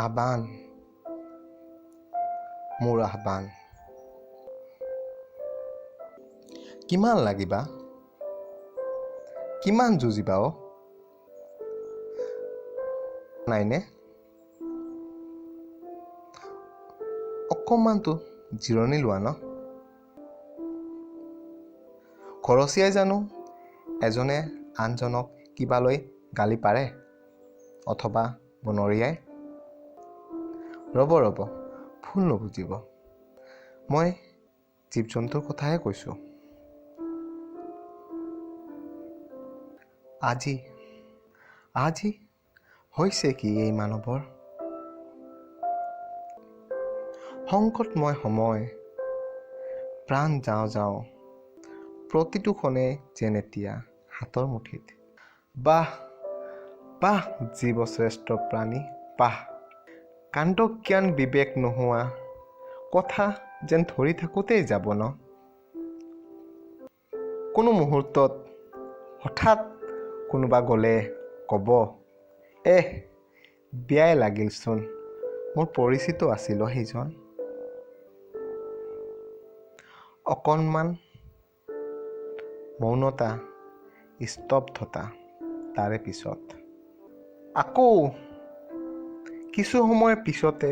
আহ্বান, মোৰ আহ্বান। কিমান লাগিবা, কিমান যুঁজিবা অ'? নাইনে অকণমানতো জিৰণি লোৱা ন? ঘৰচীয়াই জানো এজনে আনজনক কিবা লৈ গালি পাৰে, অথবা বনৰীয়াই? ৰ'ব ৰ'ব, ভুল নুবুজিব, মই জীৱ জন্তুৰ কথাহে কৈছোঁ। আজি আজি হৈছে কি এই মানৱৰ সংকটময় সময়, প্ৰাণ যাওঁ যাওঁ, প্ৰতিটো ক্ষণে যেন এতিয়া হাতৰ মুঠিত। বাহ বাহ জীৱশ্ৰেষ্ঠ প্ৰাণী, বাহ! কাণ্ডজ্ঞান বিবেক নোহোৱা কথা যেন ধৰি থাকোঁতেই যাব ন? কোনো মুহূৰ্তত হঠাৎ কোনোবা গ'লে ক'ব, এহ বেয়াই লাগিলচোন, মোৰ পৰিচিত আছিল সেইজন। অকণমান মৌনতা, স্তব্ধতা, তাৰে পিছত আকৌ কিছু সময়ৰ পিছতে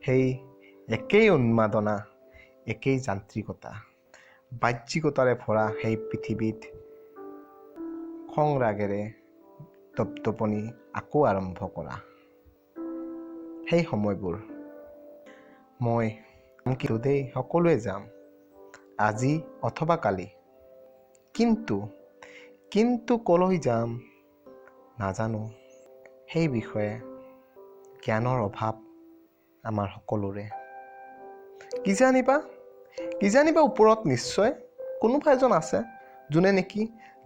সেই একেই উন্মাদনা, একেই যান্ত্ৰিকতা, বাহ্যিকতাৰে ভৰা সেই পৃথিৱীত খং ৰাগেৰে দপদপনি আকৌ আৰম্ভ কৰা সেই সময়বোৰ। মই কিন্তু দেই, সকলোৱে যাম, আজি অথবা কালি, কিন্তু কিন্তু কলৈ যাম নাজানো। সেই বিষয়ে জ্ঞানৰ অভাৱ আমাৰ সকলোৰে। কিজানিবা ওপৰত নিশ্চয় কোনোবা এজন আছে যোনে নেকি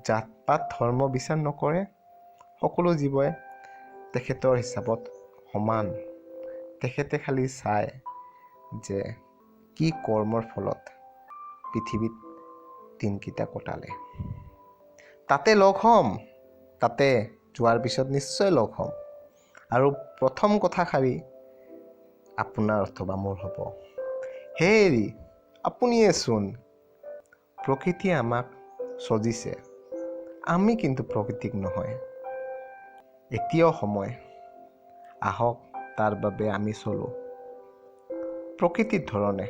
জাত পাত ধৰ্ম বিচাৰ নকৰে, সকলো জীৱই তেখেতৰ হিচাপত সমান। তেখেতে খালি চায় যে কি কৰ্মৰ ফলত পৃথিৱীত দিনকেইটা কটালে। তাতে লগ হ'ম, তাতে যোৱাৰ পিছত নিশ্চয় লগ হ'ম, আৰু প্ৰথম কথাষাৰি আপোনাৰ অথবা মোৰ হ'ব, হেৰি আপুনিয়েচোন। প্ৰকৃতিয়ে আমাক সজিছে, আমি কিন্তু প্ৰকৃতিক নহয়। এতিয়াও সময়, আহক তাৰ বাবে আমি চলোঁ প্ৰকৃতিৰ ধৰণে।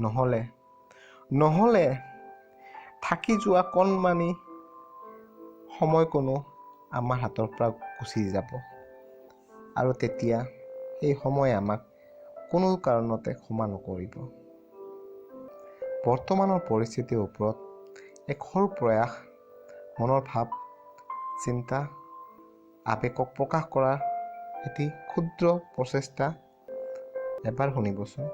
নহ'লে নহ'লে থাকি যোৱা কণমানি সময়কণো আমাৰ হাতৰ পৰা গুচি যাব, আৰু তেতিয়া সেই সময়ে আমাক কোনো কাৰণতে ক্ষমা নকৰিব। বৰ্তমানৰ পৰিস্থিতিৰ ওপৰত এক সৰু প্ৰয়াস, মনৰ ভাৱ, চিন্তা, আৱেগক প্ৰকাশ কৰাৰ এটি ক্ষুদ্ৰ প্ৰচেষ্টা। এবাৰ শুনিবচোন।